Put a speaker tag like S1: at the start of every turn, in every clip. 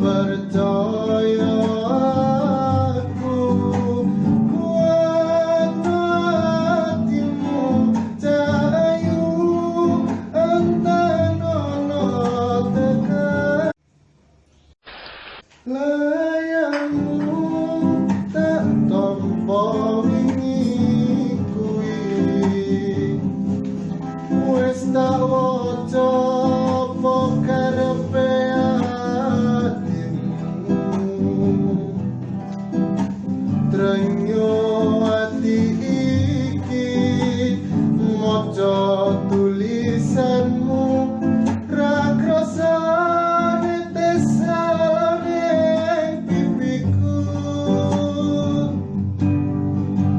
S1: Percaya aku kuat atimu cahayu entenono tekan layangmu tak tampa wingi kuwi wis tak waca apa karepe atimu trenyo ati iki maca tulisanmu ra krasa netes ning pipiku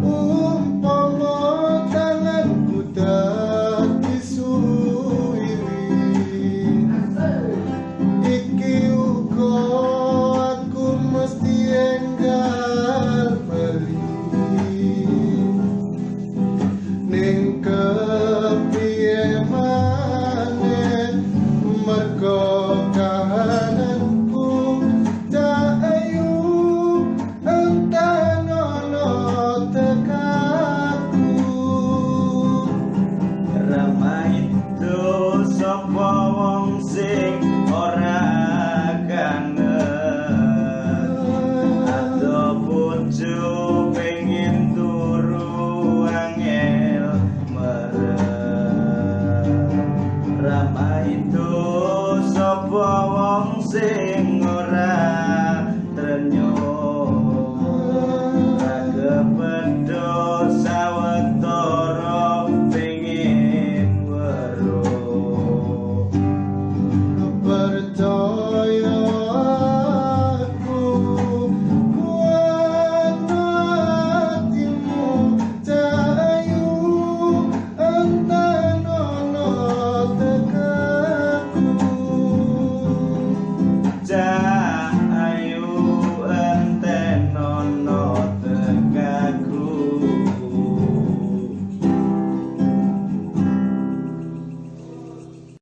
S1: umpama tanganku dadi suwiwi iki uga aku mesti enggal bali ning kepiye maneh mergo kahananku cahayu entenono tekaku.
S2: Ramaido sapa wong sing ora kangen ado bojo pengin turu angel merem. Ramaido sapa wong sing